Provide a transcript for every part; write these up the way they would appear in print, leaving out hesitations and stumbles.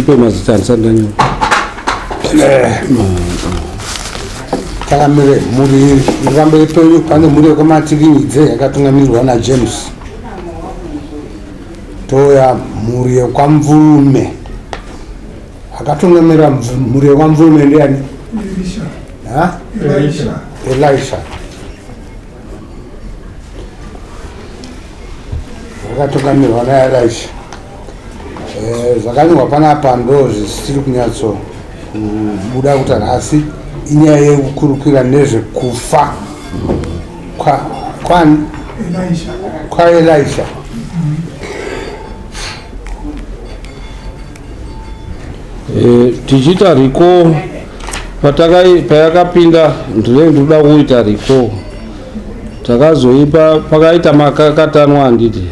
Ndipe mazita handisati ndanyora. Changamire, mhuri iri pamberi penyu pane mhuri yekwaMatikinyidze yakatungamirirwa naJames. Touya mhuri yekwaMvume. Akatungamira mhuri yekwaMvume ndiani? Elisha. Ha? Elisha. Elisha. Akatungamirwa naElisha. Eh, zvakanyorwa panapa ndo zvisiri kunyatso kubuda kuti asi inyaya yekukurukira nezvekufa kwani kwaElisha. Eh, tichiita recall payakapinda ndinenge ndikuda kuita recall takazoipa pakaita makakatanwa handiti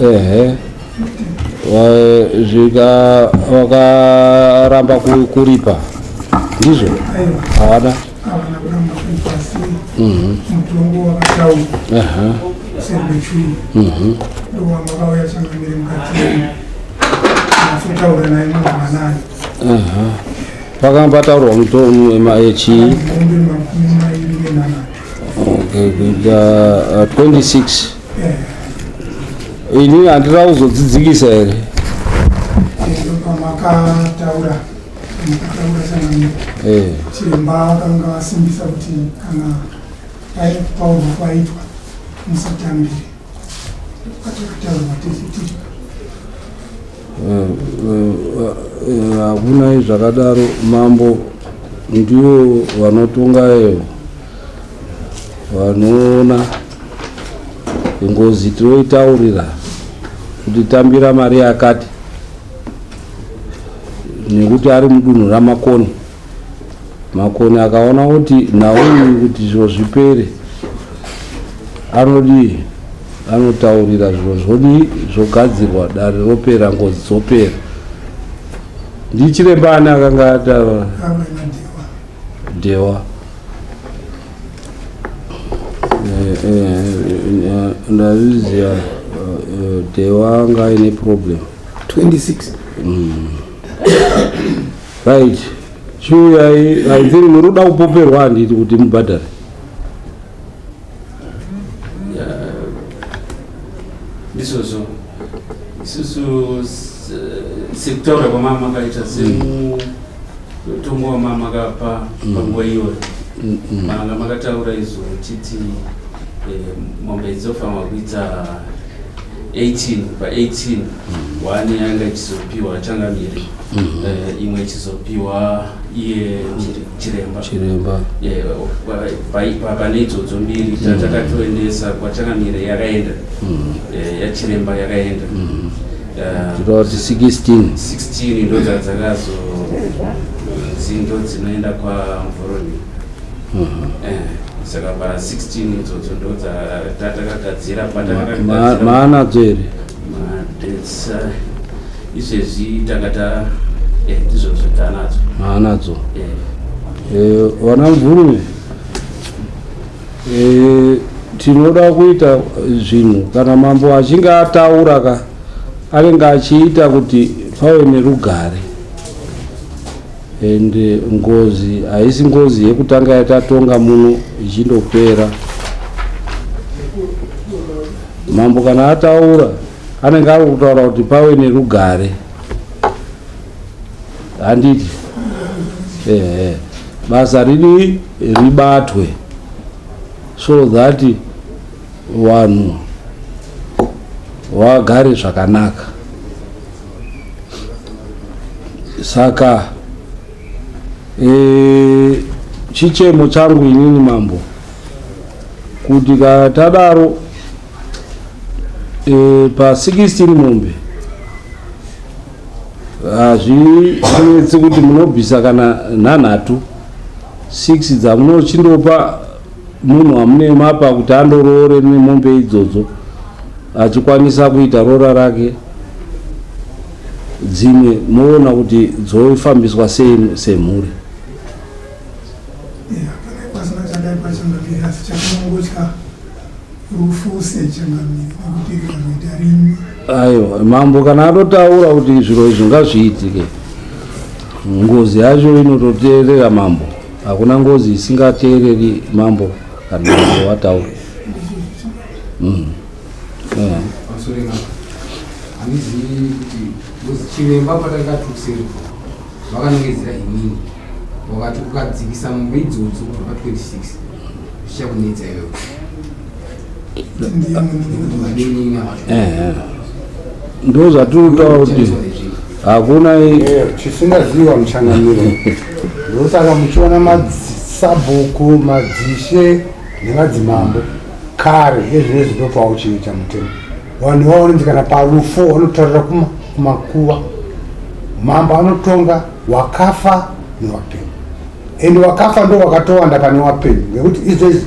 ehe zvika vakaramba kuripa ndizvo havana mutongo wakataurwa sewechuru ndowamakauya changamire mukati masotaura naye mangwanani pakanga pataurwa mutongo yechii mombe 23. Okay, kuita 26 ini handina kuzodzidzikisa here? Pamakataura makataura changamire, chiremba akanga asimbisa kuti kana dai kupaurwa kwaitwa musatambire, patakataurwa tese tiri. Hakuna zvakadaro mambo, ndiwo vanotonga evo vanoona ngozi. Tinoitaurira kuti tambira mari yakati nekuti ari mudunhu raMakoni. Makoni akaona kuti nhau iyi kuti zviro zvipere anodii? Anotaurira, zviro zvodii? Zvogadzirwa, dare ropera, ngozi dzopera. Ndichiremba ani akanga ataura? Ava Dhewa. Ndazviziva, Dhewa anga aine problem. 26. Right, chiuyai. I think muri kuda kupoperwa handiti kuti mubhadhare? Ndizvozvo, isusu sekutaura kwamama makaita, semutongo wamama makapa panguva iyoyo, manga makataura izvo uchiti mombe dzofanirwa kuita 18 pa18, one yanga ichizopiwa changamire, imwe ichizopiwa iye chiremba. Chiremba. Pane idzodzo mbiri takatoendesa kwachangamire yakaenda, yachiremba yakaenda. Tireva kuti 16. 16 ndo dzadzakazo ndo dzinoenda kwaMvoroni. Saka pa 16 idzodzo ndo dzatakagadzira patakagadzira. Maanadzo here? Madates izvezvi takata ndizvozvo tanadzo. Maanadzo? Eh. Vana Mvurume, tinoda kuita zvinhu kana mambo achinge ataura ka, anenge achiita kuti pave nerugare. And ngozi haisi ngozi yekutanga yatatonga muno ichindopera. Mambo kana ataura anenge ari kutaura kuti pave nerugare, handiti? Ehe, basa ridi ribatwe so that vanhu vagare zvakanaka. Saka chichemo changu inini mambo kuti kana tadaro pa16 mombe hazvinetsi kuti munobvisa kana nhanhatu, 6 dzamunochindopa munhu wamune mapa kuti andoroore nemombe idzodzo, achikwanisa kuita rora rake. Dzimwe moona kuti dzofambiswa sei semhuri. Pane pasina chakaipa changamire, asi chatinongotya rufu sechangamire, nekuti rikazoita rimwe. Aiwa, mambo kana atotaura kuti zviro izvi ngazviitike, ngozi yacho inototeerera mambo. Hakuna ngozi isingateereri mambo kana mambo wataura. Pamusoro ipapo, handizivi kuti ngozi chiremba patanga kuseri vakanongedzera inini wakati ukadzikisa mombe idzodzo kubva pa26 zvichakunetsa iwewe. Ndiye munhu wacho. Munin'ina wacho. Ehe, ndo zvatiri kutaura kuti hakuna Chisingaziviwa muchangamiro, ndosaka muchiona masabhuku, madzishe nemadzimambo kare. Ezvinezvi ndopauchiita mutemo, vanhu vaononzi kana parufu vanotaurira kumakuva. Mambo anotonga wakafa newapenyu, and wakafa ndo wakatowanda pane wapenyu, ngekuti izvezvi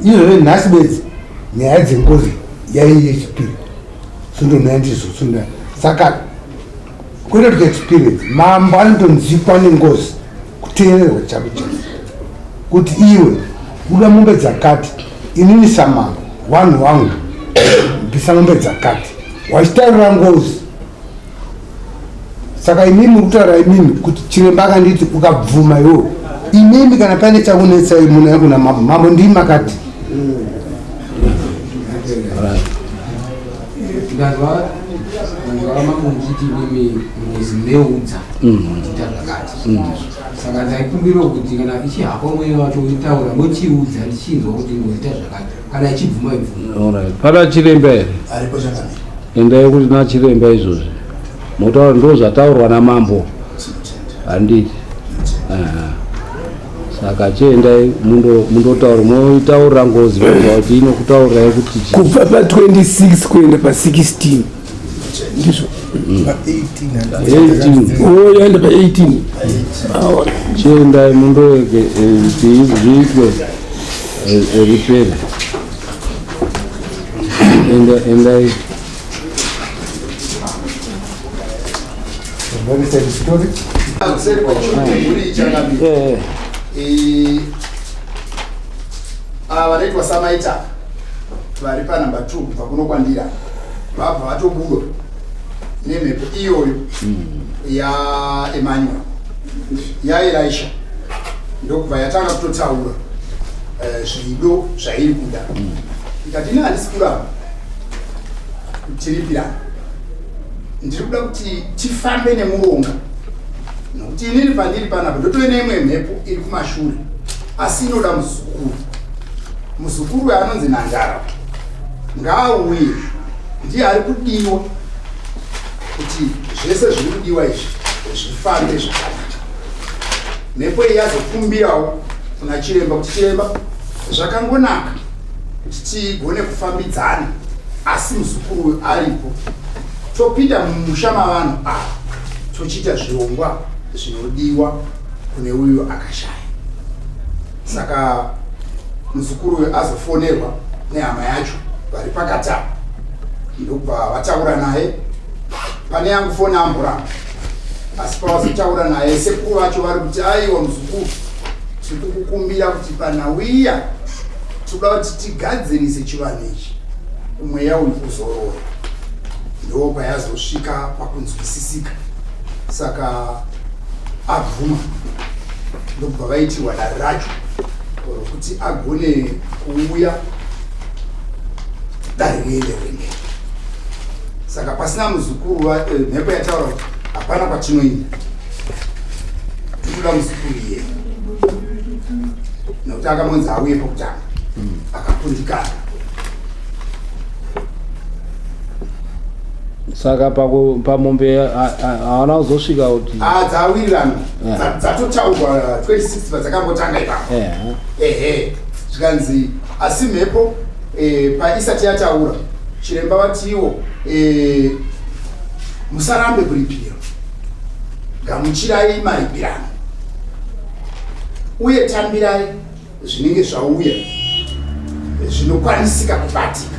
izvezvi nhasi bedzi nyaya dzengozi yai yechipiri sundonaya ndizo sunda. Saka kwete kuti experience, mambo anotonzikwa nengozi, kuteererwa chako chako kuti iwe uda mombe dzakati, inini samambo vanhu vangu bvisa mombe dzakati, wachitaurira ngozi. Saka imimi muri kutaura imimi kuti chiremba akanditi ukabvuma iwewe, imimi kana paine chakunetsai munouya kuna mambo. Mambo ndimi makati. Ndanzwa mambo muchiti imimi ngozi munoiudza kuti ita zvakati, saka ndaikumbirawo kuti kana ichihakwa mweya wacho uchitaura, mochiudza ndichinzwa kuti ngozi ita zvakati. Kana ichibvuma, ibvuma. Alright. Pana chiremba here? Aripo changamire. Endai kuti nachiremba izvozvi motaura ndo zvataurwa namambo, handiti? Aha. Saka chiendai mundotaura, moitaurira ngozi mobva kuti inokutaurirai kuti chii. Kubva pa26 kuenda pa16, ndizvo? 18. O, yaenda pa18. Awa. Chiendai mundoeke kuti zviitwe ripere. Endai. Very sad story. Kuseri kwechimhuri changamire, ava vanoitwa samaita vari panumber 2 kubva kuno kwandira vabva vatobudwa nemhepo iyoyo yaEmmanuel, yaElisha, ndokubva yatanga kutotaura zvido zvairi kuda. Ikati, "Ini handisi kuramba kutiripirana, ndiri kuda kuti tifambe nemuronga, nokuti inini pandiri panapa ndotove neimwe mhepo iri kumashure, asi inoda muzukuru. Muzukuru uyo anonzi Nhandara ngaauye, ndiye ari kudiwa kuti zvese zviri kudiwa izvi zvifambe zvakanaka." Mhepo iyi yazokumbirawo kuna chiremba kuti, "Chiremba, zvakangonaka kuti tigone kufambidzana, asi muzukuru uyu aripo, topinda mumusha mavanhu ava, tochiita zvirongwa zvinodiwa kune uyu akashaya." Saka muzukuru uyu azofonerwa nehama yacho vari pakati apa, ndokubva vataura naye. Pane yangu foni amboramba, asi pavazotaura naye, sekuru vacho vari kuti, "Aiwa muzukuru, tiri kukukumbira kuti panauya toda kuti tigadzirise chivanhu ichi, mweya uyu uzorora." Ndo payazosvika pakunzwisisika. Saka abvuma, ndokubva vaitirwa dare racho rokuti agone kuuya, dare rienderere mberi. Saka pasina muzukuru, mhepo yataura kuti hapana kwatinoinda, tinoda muzukuru iyeye, nekuti akamonzi auye pokutanga akakundikana. Saka pamombe haana kuzosvika kuti Ah, dzawirirana. Dzatotaurwa 26 padzakambotanga ipapo. Ehe, zvikanzi asi mhepo paisati yataura, chiremba vatiwo musarambe kuripira, gamuchirai maripirano uye tambirai zvinenge zvauya zvinokwanisika kubatika.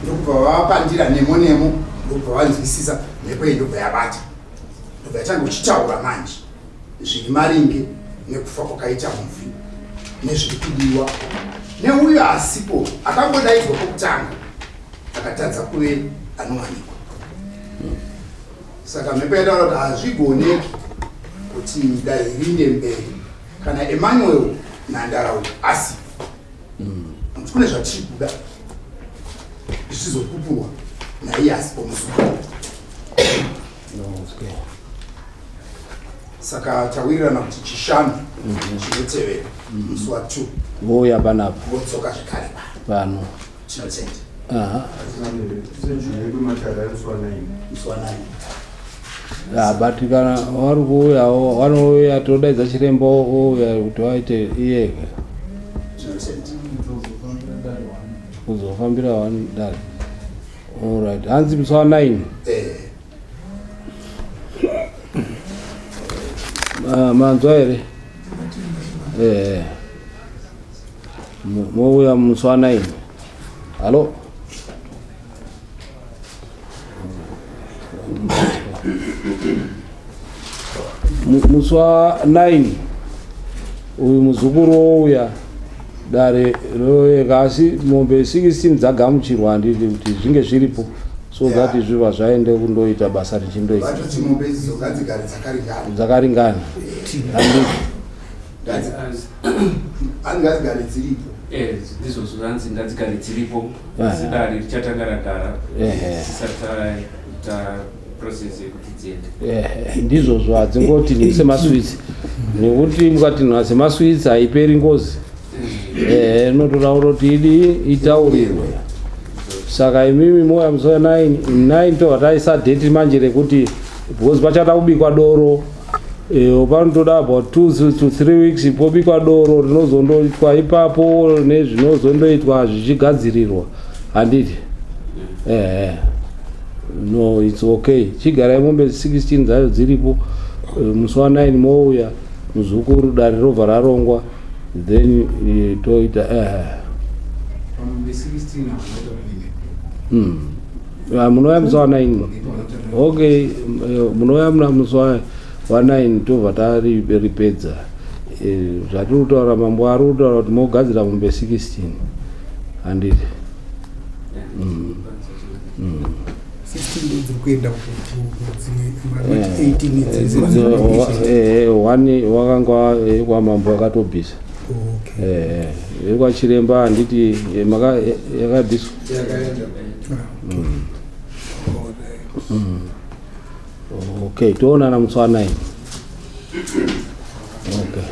Ndokubva vavapandira nemo nemo, ndokubva vanzwisisa. Mhepo iyi ndobva yabata, ndobva yatanga kuchitaura manje zviri maringe nekufa kwakaita mufi nezviri kudiwa neuyo asipo akangodaidzwa kwokutanga akatadza kuve. Anowanikwa. Saka mhepo yataura kuti hazvigoneki kuti dai rinde mberi kana Emmanuel Nhandara uyu asi nokuti kune zvatiri kuda zvichizopupurwa naiye asipo muzukuru. Okay. Saka tawirirana kuti Chishanu chinotevera musi wa 2 Vouya panapa. Vodzoka zvekare pano. Tinotenda. Aha. Musi wa 9. Ah, but kana vari kuuyawo vanouya todaidza chiremba ouya kuti vaite iye Tinotenda. Kuzofambira one dare. Alright, hanzi musi wa 9. Eh. Manzwa here? Eh. Mouya musi wa 9. Hallo? Musi wa 9 uyu muzukuru wouya, dare royeka, asi mombe 16 dzagamuchirwa, handiti, kuti zvinge zviripo so that zviva zvaende kundoita basa richindoita. Vatoti mombe idzidzo ngadzigare dzakaringana. Dzakaringana, handiti? Hanzi ngadzigare dziripo. Eh, ndizvo zvanzi ngadzigare dziripo. Asi dare richatanga ragara tisati taita process yekuti dziende. Ndizvozvo, hadzingotinhi semaswitsi, nekuti mukatinhwa semaswitsi haiperi ngozi. Ehe, inotoda kutoti idi itaurirwe. Saka imimi moya musi wa 9 9, tobva taisa date manje rekuti, because pachada kubikwa doro. Panotoda about 2 to 3 weeks pobikwa doro rinozondoitwa ipapo nezvinozondoitwa zvichigadzirirwa, handiti? Ehe, no, it's okay, chigarai mombe 16 dzacho dziripo. Musi wa9 mouya muzukuru, dare robva rarongwa, then toita ehe. Pamombe 16 havanotaura nene. Ah, munouya musi wa9. Okay, munouya muna musi wa9, tobva taripedza. Zvatiri kutaura, mambo ari kutaura kuti mogadzira mombe 16, handiti? 16 ndo dziri kuenda kudzimwe, mati 18 idzi. One wakanga kwamambo akatobvisa. Okay. Yekwachiremba, handiti, yakabviswa? Yakaenda. Alright. Okay, toonana musi wa9. Okay.